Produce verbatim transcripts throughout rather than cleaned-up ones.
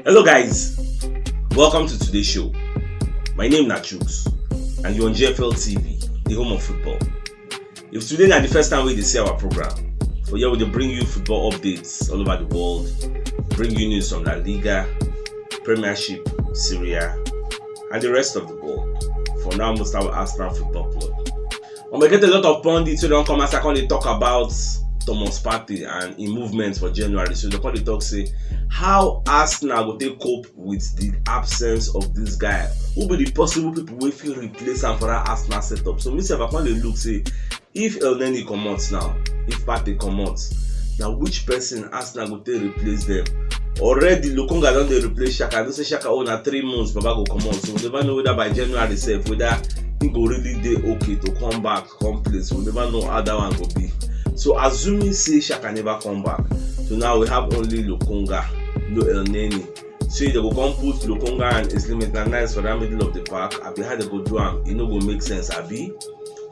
Hello guys, welcome to today's show. My name na Chuks and you're on G F L T V, the home of football. If today na the first time wey you dey see our program, for here we dey bring you football updates all over the world, bring you news from La Liga, Premiership, Serie A, and the rest of the world. For now, most our Arsenal Football Club. Um, I get a lot of pundits wey don come outside come dey talk about Thomas Partey and im movement for January. So they come dey talk say how Arsenal go take cope with the absence of this guy. Who be the possible people wey fit replace am for that Arsenal setup? So me sef I come dey look say if Elneny comot now, if Partey comot, na which person Arsenal go take replace them? Already Lokonga don dey replace Xhaka. I know say Xhaka own na three months baba go comot, so we never know whether by January sef whether he go really dey okay to come back come play. So we never know how that one go be. So assuming say Xhaka never come back, so now we have only Lokonga, no Elneny. So they go come put Lokonga and Wesley Maitland-Niles for that middle of the park. Abi how they go do am? E no go make sense, abi?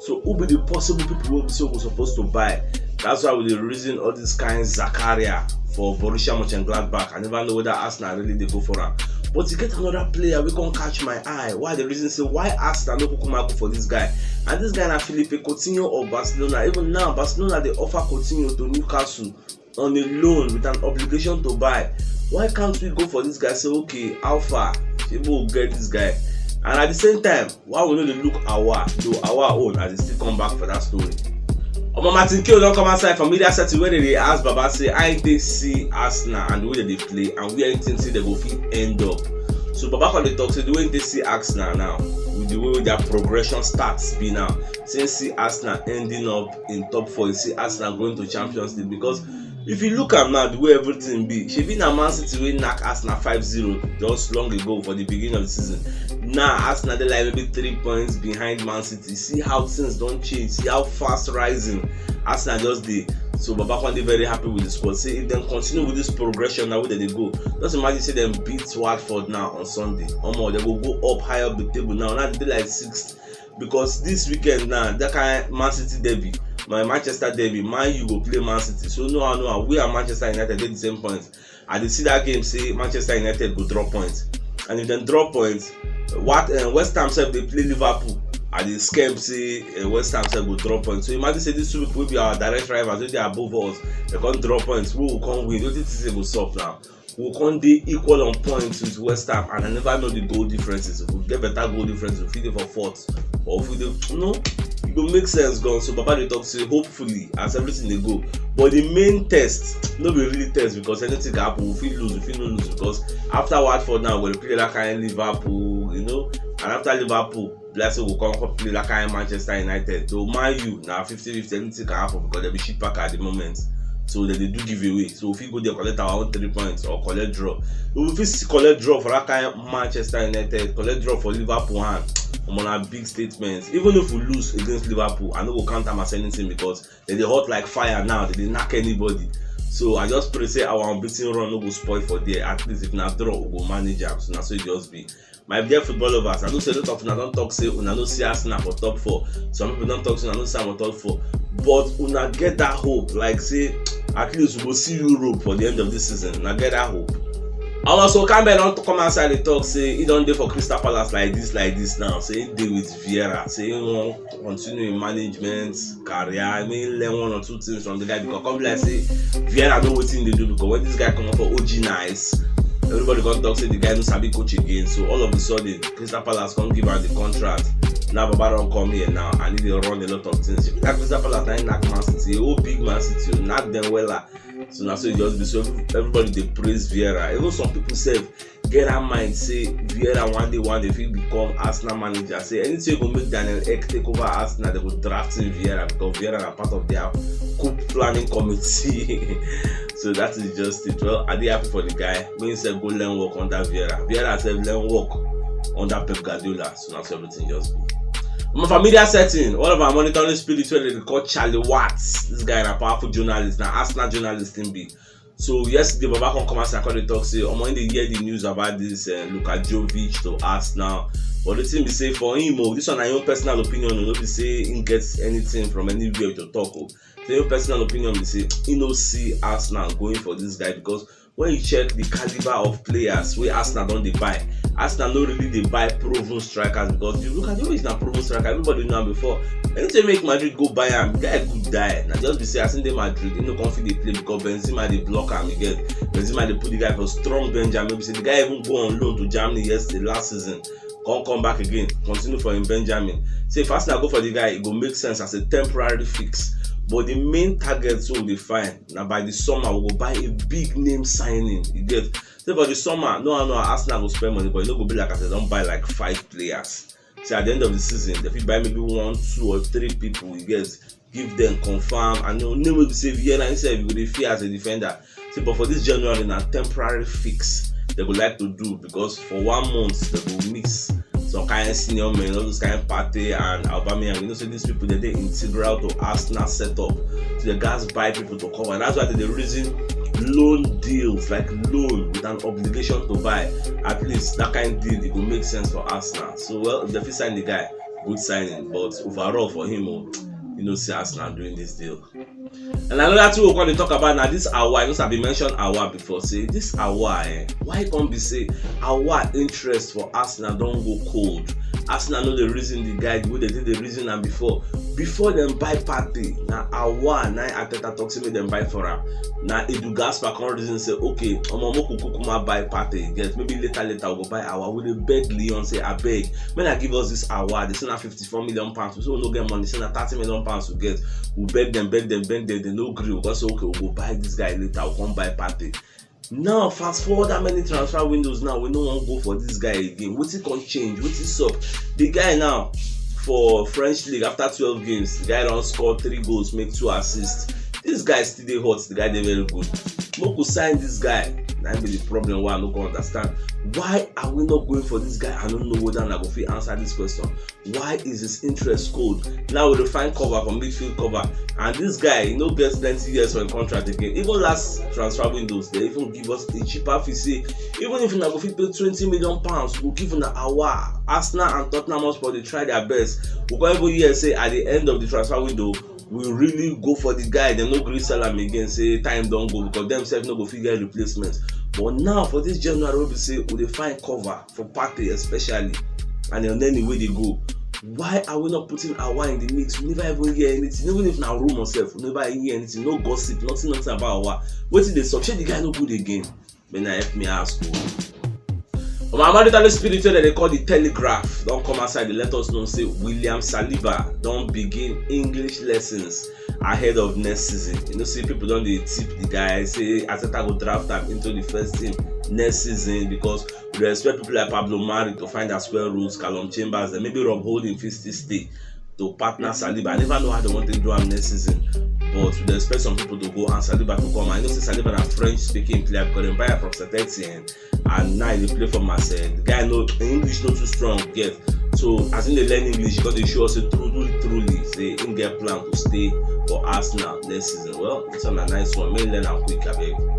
So who be the possible people wey be say we suppose to buy? That's why we dey reason all this kind Zakaria for Borussia Mönchengladbach. I never know whether Arsenal really dey go for am. But you get another player wey come catch my eye. Why the reason say why Arsenal no kukuma go for this guy? And this guy na Philippe Coutinho of Barcelona. Even now, Barcelona dey offer Coutinho to Newcastle on a loan with an obligation to buy. Why can't we go for this guy? Say okay, how far? People will get this guy. And at the same time, why we no dey look Aouar? Though Aouar own as e still come back for that story. Omo, Martin Keown don come outside for media setting where they dey ask Baba say how he take see Arsenal and the way that they play and where he think say they go fit end up. So Baba come dey talk say the way he take see Arsenal now with the way their progression starts be now, since see Arsenal ending up in top four, you see Arsenal going to Champions League because if you look am now, the way everything be, shebi na Man City wey knack Arsenal five zero just long ago for the beginning of the season. Now Arsenal dey like maybe three points behind Man City. See how things don change. See how fast rising Arsenal just dey. So Baba come dey very happy with the squad. Say if dem continue with this progression now wey dem dey go, just imagine say dem beat Watford now on Sunday. Omo, dem go go up high up the table now. Now dem dey like sixth because this weekend now that kind Man City derby, my Manchester derby, Man U go play Man City. So no how no how, we and Manchester United dey the same point. I dey see that game say Manchester United go drop points, and if dem drop points, what uh, West Ham sef dey play Liverpool. I dey scam say uh, West Ham sef go drop points. So imagine say these two people wey be our direct rivals, wey dey above us, dem come drop points. Who go come win? Wetin think say go sup now? We come dey equal on points with West Ham, and I never know the goal differences. If we get better goal differences, we fit dey for fourth. Or if we dey, you know, e go make sense gan. So Baba dey talk say hopefully as everything dey go, but the main test no be really test because anything can happen. We fit lose, we fit no lose because after Watford now we dey play that kind Liverpool, you know, and after Liverpool, be like say we come come play that kind Manchester United. So Man U na fifty fifty, anything can happen because dem be shit packer at the moment. So dem dey do giveaway. So we fit go there collect our own three points or collect draw. If we fit still collect draw for that kind Manchester United, collect draw for Liverpool hand, omo, na big statement. Even if we lose against Liverpool, I no go count am as anything because dem dey hot like fire now. Dem dey knack anybody. So I just pray say our unbeaten run no go spoil for there. At least if na draw, we go manage am. So na so e just be. My dear football lovers, I know say a lot of una don talk say una no see Arsenal for top four. Some people don talk say una no see am for top four. But una get that hope, like say at least we go see Europe for the end of this season. Una get that hope. Omo, so Campbell don come outside dey talk say he don dey for Crystal Palace like this, like this now. Say he dey with Vieira. Say he wan continue im management career. I mean, learn one or two things from the guy because come be like say Vieira know wetin he dey do because when this guy comot for O G Nice, everybody come talk say the guy no sabi coach again. So all of a sudden, Crystal Palace come give am the contract. Now Baba don come here now and he dey run a lot of things. If na Crystal Palace na im knack Man City, a whole big Man City, o, knack dem wella. So na so e just be. So every- everybody dey praise Vieira. Even some people sef get that mind say Vieira one day, one day fit become Arsenal manager. Say anything wey go make Daniel Ek take over Arsenal, dem go draft in Vieira because Vieira na part of their coup planning committee. So that is just it. Well, I dey happy for the guy. Make him sef go learn work under Vieira. Vieira sef learn work under Pep Guardiola. So na so everything just be. Omo, for media setting, one of our monitoring spirits wey dem dey call Charlie Watts. This guy na powerful journalist, na Arsenal journalist him be. So yesterday, Baba come come outside come dey talk say, omo, he dey hear the news about this uh, Luka Jovic to Arsenal. But the thing be say for him, oh, this one na him own personal opinion, oh, no be say he get anything from anywhere to talk. Oh. So him personal opinion be say he no see Arsenal going for this guy because when you check the caliber of players wey Arsenal don dey buy, Arsenal no really dey buy proven strikers, because you look at the way na proven striker, everybody know am before. Anything make Madrid go buy am, the guy good die. Na just be say as him dey Madrid, he no come fit dey play because Benzema dey block am. You get, Benzema dey put the guy for strong Benjamin. Be say the guy even go on loan to Germany yesterday, last season, come come back again, continue for him Benjamin. Say if Arsenal go for the guy, e go make sense as a temporary fix. But the main target wey we dey find na by the summer we go buy a big name signing. You get, say for the summer, no, no, Arsenal go spend money, but e no go be like as dem don buy like five players. Say at the end of the season, dem fit buy maybe one, two or three people. You get, give them confirm and no name wey be say if you hear na himself you go dey fear as a defender. Say but for this January na temporary fix dem go like to do, because for one month dem go mix some kind senior men, all those kind Partey and Aubameyang. You know say these people dem dey integral to Arsenal setup, so dem gats buy people to come, and that's why dem dey reason loan deals, like loan with an obligation to buy. At least that kind deal, e go make sense for Arsenal. So well, if dem fit sign the guy, good signing, but overall for him, oh, you know see Arsenal doing this deal. And another thing we come dey talk about na this Aouar. You know say I been mention Aouar before. Say this Aouar, eh, why e come be say Aouar interest for Arsenal don go cold? Arsenal no dey reason the guy the way dem take dey reason am before. Before dem buy Partey, na Aouar na Arteta talk say make dem buy for am. Na Edu Gaspar come reason say, okay, omo, make we kukuma buy Partey. You get, maybe later later we go buy Aouar. We dey beg Lyon say, abeg, make una give us this Aouar. Dem say na fifty-four million pounds. We say we no get money. Say na thirty million pounds we get. We beg dem, beg dem, beg dem. Dem no gree. We come say, okay, we go buy this guy later. We come buy Partey. Now fast forward how many transfer windows now, we no wan go for this guy again. Wetin come change? Wetin sup? The guy now for French league, after twelve games, the guy don score three goals, make two assists. This guy still dey hot. The guy dey very good. Make we sign this guy. Na be the problem wey I no go understand. Why are we not going for this guy? I no know whether una go fit answer this question. Why is his interest cold? Now we dey find cover for midfield cover, and this guy, he no get plenty years for him contract again. Even last transfer windows, dem even give us a cheaper fee. Say even if una go fit pay twenty million pounds, we go give una Aouar. Arsenal and Tottenham Hotspur dey try their best. We come even hear say at the end of the transfer window, we really go for the guy. Dem no gree sell am again. Say time don go because dem sef no go fit get replacement. But now for this January wey be say we dey find cover for Partey especially, and Elneny wey dey go. Why are we not putting Aouar in the mix? We never even hear anything. Even if na rumor sef, we never hear anything. No gossip, nothing, nothing about Aouar. Wetin dey sup? Shey the guy no good again? Make una help me ask o. Omo, Amadu Tale Spirit wey dem dey call the Telegraph don come outside dey let us know say William Saliba don begin English lessons ahead of next season. You know say people don dey tip the guy say Arteta go draft am into the first team next season, because we dey expect people like Pablo Mari to find their square roots, Calum Chambers, and maybe Rob Holding fit still stay to partner Saliba. I never know how dem wan take do am next season, but we dey expect some people to go and Saliba to come. I know say Saliba na French speaking player because dem buy am from Saint Etienne, and now he dey play for Marseille. The guy no, him English no too strong, you get. So as him dey learn English, he come dey show us say truly, truly, say him get plan to stay for Arsenal next season. Well, this one na nice one. Make him learn am quick, abeg.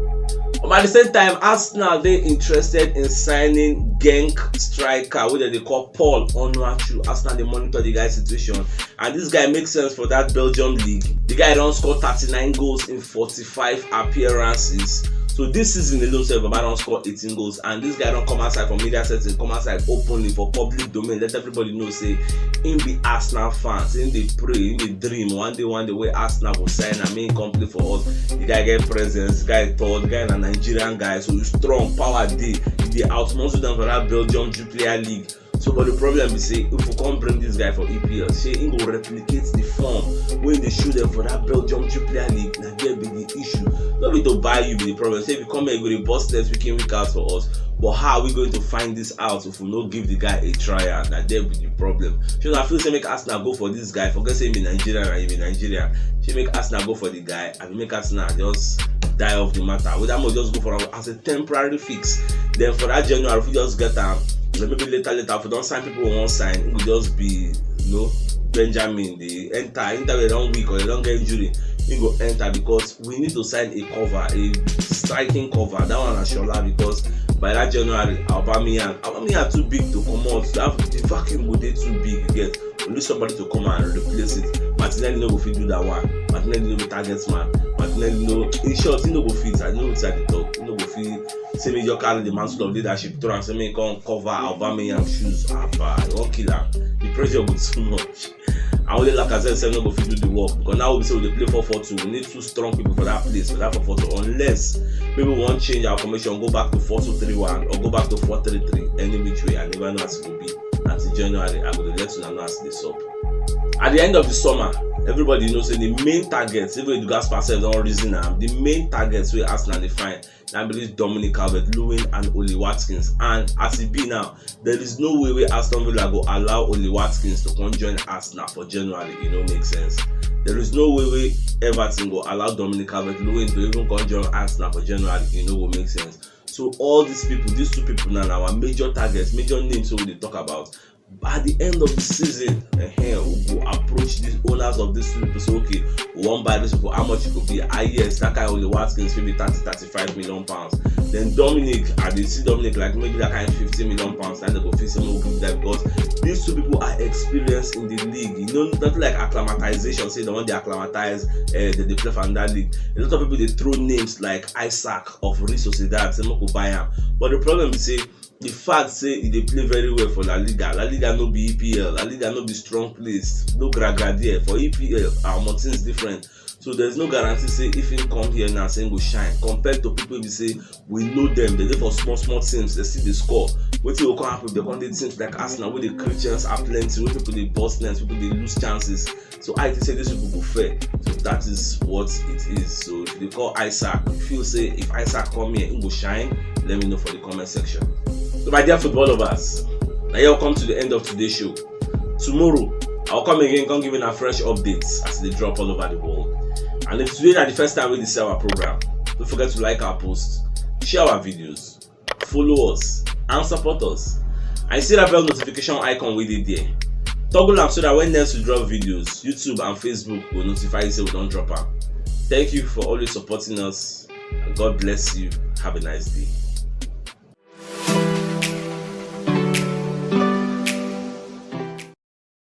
But at the same time, Arsenal dey interested in signing Genk striker wey dem dey call Paul Onuachu. Arsenal dey monitor the guy situation, and this guy make sense for that Belgium league. The guy don score thirty-nine goals in forty-five appearances. So this season alone sef, Baba don score eighteen goals, and this guy don come outside for media setting, come outside openly for public domain, let everybody know say him be Arsenal fan, say him dey pray, him dey dream one day, one day wey Arsenal go sign am, make him come play for us. The guy get presence, the guy tall, the guy na Nigerian guy, so he strong, power dey, he dey outmuscle them for that Belgium Jupiler League. So but the problem be say if we come bring this guy for E P L, shey him go replicate the form wey him dey show them for that Belgium Jupiler League? Na there be the issue. No be to buy you be the problem. Say if you come here, you go dey burst net week in, week out for us. But how are we going to find this out if we no give the guy a trial? Na there be the problem. Shey una feel say make Arsenal go for this guy? Forget say he be Nigerian and he be Nigerian. Shey make Arsenal go for the guy? Abi make Arsenal just die off the matter? Whether make we just go for am as a temporary fix. Then for that January, if we just get am, then maybe later, later, if we don sign people we wan sign, it go just be, you know, Benjamin. They enter, enter, they don weak or they don get injury, he go enter, because we need to sign a cover, a striking cover. That one na Shola, because by that January, Aubameyang, Aubameyang too big to comot. That the vacuum go dey too big, you get. We need somebody to come and replace it. Martinelli no go fit do that one. Martinelli no be target man. Martinelli no, in short, he no go fit. I know wetin I dey talk. He no go fit say make he just carry the mantle of leadership, throw am, say make he come cover Aubameyang shoes. Aba, e wan kill am. The pressure go too much. And only Lacazette sef no go fit do the work, because now we be say we dey play four four two. We need two strong people for that place, for that four four two. Unless maybe we wan change our formation, go back to four two three one or go back to four three three. Any which way, I never know as e go be. Until January, I go dey let una know as e dey sup. At the end of the summer, everybody know say the main targets, even Edu Gaspar sef don reason am, the main targets wey Arsenal dey find na be this Dominic Calvert-Lewin and Oli Watkins. And as e be now, there is no way wey Aston Villa go allow Oli Watkins to come join Arsenal for January. E no make sense. There is no way wey Everton go allow Dominic Calvert-Lewin to even come join Arsenal for January. E no go make sense. So all these people, these two people now, na our major targets, major names wey we dey talk about. At the end of the season, eh, we go approach these owners of these two people, say, "Okay, we wan buy this people, how much e go be?" Ah, yes, that kind of Oli Watkins fit be thirty, thirty-five million pounds. Then Dominic, I dey see Dominic like maybe that kind of fifty million pounds, and they go fit say, "No, give that," because these two people are experienced in the league. You know, not like acclimatization, say they wan dey acclimatize, eh, they dey play for another league. A lot of people dey throw names like Isak of Real Sociedad, say make we buy am. But the problem is say, the fact say e dey play very well for La Liga, La Liga no be E P L, La Liga no be strong place, no gra gra there. For E P L, our things different. So there's no guarantee say if he come here now, say he go shine compared to people wey be say we know them. They dey for small small teams, they still dey score. Wetin go come happen? They come dey teams like Arsenal, wey dey create chance are plenty, wey people dey burst nets, people dey lose chances. So I think say this people go fair. So that is what it is. So if you dey call Isak, you feel say if Isak come here, he go shine, let me know for the comment section. So my dear football lovers, now you come to the end of today's show. Tomorrow, I'll come again, come give you a fresh updates as they drop all over the world. And if today na the first time wey you see our program, don't forget to like our posts, share our videos, follow us, and support us. And you see that bell notification icon wey dey there. Toggle am so that when next we drop videos, YouTube and Facebook go notify you say we don drop am. Thank you for always supporting us, and God bless you. Have a nice day.